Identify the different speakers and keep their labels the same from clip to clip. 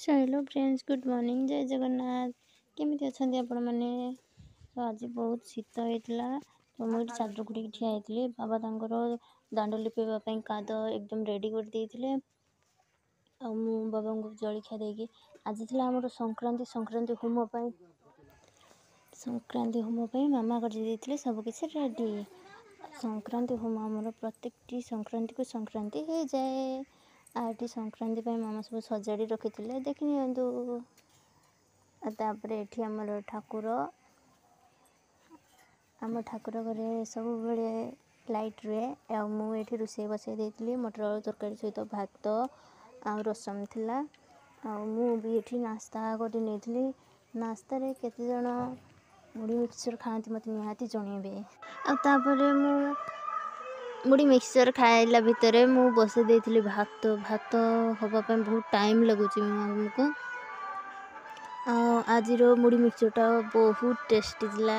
Speaker 1: Hello friends, good morning, ଜୟ ଜଗନ୍ନାଥ। କେମିତି ଅଛନ୍ତି ଆପଣମାନେ? ତ ଆଜି ବହୁତ ଶୀତ ହେଇଥିଲା, ତ ମୁଁ ଏଠି ଚାଦର ଘୋଡ଼ିକି ଠିଆ ହେଇଥିଲି। ବାବା ତାଙ୍କର ଦାଣ୍ଡ ଲିପିବା ପାଇଁ କାଦ ଏକଦମ ରେଡ଼ି କରିଦେଇଥିଲେ ଆଉ ମୁଁ ବାବାଙ୍କୁ ଜଳଖିଆ ଦେଇକି, ଆଜି ଥିଲା ଆମର ସଂକ୍ରାନ୍ତି, ସଂକ୍ରାନ୍ତି ହୋମ ପାଇଁ ମାମା କରିଦେଇଥିଲେ ସବୁକିଛି ରେଡ଼ି। ସଂକ୍ରାନ୍ତି ହୋମ ଆମର ପ୍ରତ୍ୟେକଟି ସଂକ୍ରାନ୍ତିକୁ ସଂକ୍ରାନ୍ତି ହେଇଯାଏ। ଆଉ ଏଠି ସଂକ୍ରାନ୍ତି ପାଇଁ ମାମା ସବୁ ସଜାଡ଼ି ରଖିଥିଲେ, ଦେଖି ନିଅନ୍ତୁ। ଆଉ ତାପରେ ଏଠି ଆମର ଠାକୁର, ଆମ ଠାକୁର ଘରେ ସବୁବେଳେ ଲାଇଟ୍ ରୁହେ। ଆଉ ମୁଁ ଏଠି ରୋଷେଇ ବସାଇ ଦେଇଥିଲି, ମଟର ଆଳୁ ତରକାରୀ ସହିତ ଭାତ ଆଉ ରସମ ଥିଲା। ଆଉ ମୁଁ ବି ଏଠି ନାସ୍ତା କରି ନେଇଥିଲି। ନାସ୍ତାରେ କେତେଜଣ ମୁଢ଼ି ମିକ୍ସଚର୍ ଖାଆନ୍ତି, ମୋତେ ନିହାତି ଜଣେଇବେ। ଆଉ ତାପରେ ମୁଁ ମୁଢ଼ି ମିକ୍ସଚର୍ ଖାଇଲା ଭିତରେ ମୁଁ ବସାଇ ଦେଇଥିଲି ଭାତ। ଭାତ ହେବା ପାଇଁ ବହୁତ ଟାଇମ୍ ଲାଗୁଛି ଆମକୁ। ଆଉ ଆଜିର ମୁଢ଼ି ମିକ୍ସଚର୍ଟା ବହୁତ ଟେଷ୍ଟି ଥିଲା।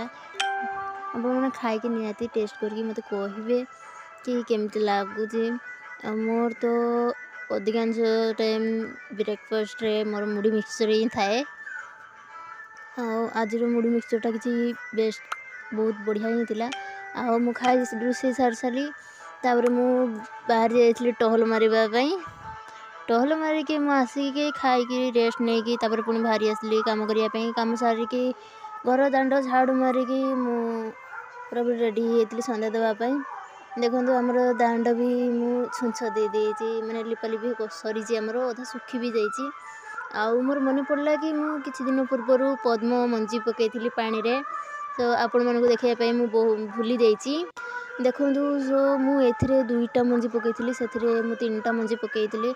Speaker 1: ଆପଣମାନେ ଖାଇକି ନିହାତି ଟେଷ୍ଟ କରିକି ମୋତେ କହିବେ କି କେମିତି ଲାଗୁଛି। ଆଉ ମୋର ତ ଅଧିକାଂଶ ଟାଇମ୍ ବ୍ରେକଫାଷ୍ଟରେ ମୋର ମୁଢ଼ି ମିକ୍ସଚର୍ ହିଁ ଥାଏ। ଆଉ ଆଜିର ମୁଢ଼ି ମିକ୍ସଚର୍ଟା କିଛି ବେଷ୍ଟ, ବହୁତ ବଢ଼ିଆ ହିଁ ଥିଲା। ଆଉ ମୁଁ ଖାଇ ରୋଷେଇ ସାରି ସାରି ତାପରେ ମୁଁ ବାହାରି ଯାଇଥିଲି ଟହଲ ମାରିବା ପାଇଁ। ଟହଲ ମାରିକି ମୁଁ ଆସିକି ଖାଇକି ରେଷ୍ଟ ନେଇକି ତାପରେ ପୁଣି ବାହାରି ଆସିଲି କାମ କରିବା ପାଇଁ। କାମ ସାରିକି ଘର ଦାଣ୍ଡ ଝାଡ଼ୁ ମାରିକି ମୁଁ ପୁରାପୁରି ରେଡ଼ି ହେଇଯାଇଥିଲି ସନ୍ଧ୍ୟା ଦେବା ପାଇଁ। ଦେଖନ୍ତୁ, ଆମର ଦାଣ୍ଡ ବି ମୁଁ ଛୁଞ୍ଚ ଦେଇ ଦେଇଛି, ମାନେ ଲିପାଲିପି ସରିଛି ଆମର, ଅଧା ଶୁଖି ବି ଯାଇଛି। ଆଉ ମୋର ମନେ ପଡ଼ିଲା କି ମୁଁ କିଛି ଦିନ ପୂର୍ବରୁ ପଦ୍ମ ମଞ୍ଜି ପକାଇଥିଲି ପାଣିରେ, ତ ଆପଣମାନଙ୍କୁ ଦେଖିବା ପାଇଁ ମୁଁ ବହୁ ଭୁଲି ଯାଇଛି। ଦେଖନ୍ତୁ, ସୋ ମୁଁ ଏଥିରେ ଦୁଇଟା ମଞ୍ଜି ପକାଇଥିଲି, ସେଥିରେ ମୁଁ ତିନିଟା ମଞ୍ଜି ପକାଇଥିଲି।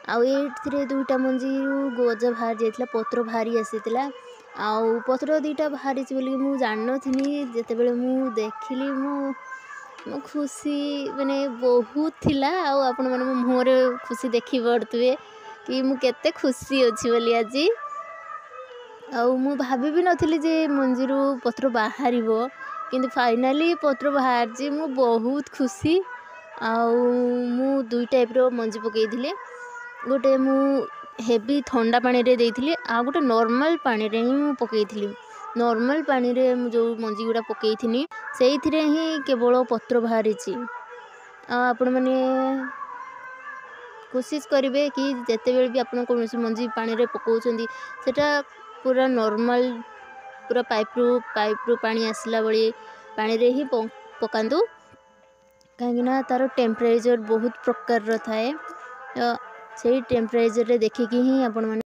Speaker 1: ଆଉ ଏଇଥିରେ ଦୁଇଟା ମଞ୍ଜିରୁ ଗଜା ବାହାରି ଯାଇଥିଲା, ପତ୍ର ବାହାରି ଆସିଥିଲା। ଆଉ ପତ୍ର ଦୁଇଟା ବାହାରିଛି ବୋଲି ମୁଁ ଜାଣିନଥିଲି। ଯେତେବେଳେ ମୁଁ ଦେଖିଲି, ମୁଁ ଖୁସି ମାନେ ବହୁତ ଥିଲା। ଆଉ ଆପଣମାନେ ମୋ ମୁହଁରେ ଖୁସି ଦେଖିପାରୁଥିବେ କି ମୁଁ କେତେ ଖୁସି ଅଛି ବୋଲି ଆଜି। ଆଉ ମୁଁ ଭାବି ବି ନଥିଲି ଯେ ମଞ୍ଜିରୁ ପତ୍ର ବାହାରିବ, କିନ୍ତୁ ଫାଇନାଲି ପତ୍ର ବାହାରିଛି, ମୁଁ ବହୁତ ଖୁସି। ଆଉ ମୁଁ ଦୁଇ ଟାଇପ୍ର ମଞ୍ଜି ପକାଇଥିଲି। ଗୋଟେ ମୁଁ ହେଭି ଥଣ୍ଡା ପାଣିରେ ଦେଇଥିଲି ଆଉ ଗୋଟେ ନର୍ମାଲ୍ ପାଣିରେ ହିଁ ମୁଁ ପକାଇଥିଲି। ନର୍ମାଲ୍ ପାଣିରେ ମୁଁ ଯେଉଁ ମଞ୍ଜି ଗୁଡ଼ା ପକାଇଥିଲି, ସେଇଥିରେ ହିଁ କେବଳ ପତ୍ର ବାହାରିଛି। ଆଉ ଆପଣମାନେ କୋସିସ କରିବେ କି ଯେତେବେଳେ ବି ଆପଣ କୌଣସି ମଞ୍ଜି ପାଣିରେ ପକାଉଛନ୍ତି, ସେଇଟା ପୁରା ନର୍ମାଲ୍, ପୁରା ପାଇପ୍ରୁ ପାଣି ଆସିଲା ଭଳି ପାଣିରେ ହିଁ ପକାନ୍ତୁ, କାହିଁକିନା ତା'ର ଟେମ୍ପରେଚର୍ ବହୁତ ପ୍ରକାରର ଥାଏ। ତ ସେଇ ଟେମ୍ପରେଚର୍ରେ ଦେଖିକି ହିଁ ଆପଣମାନେ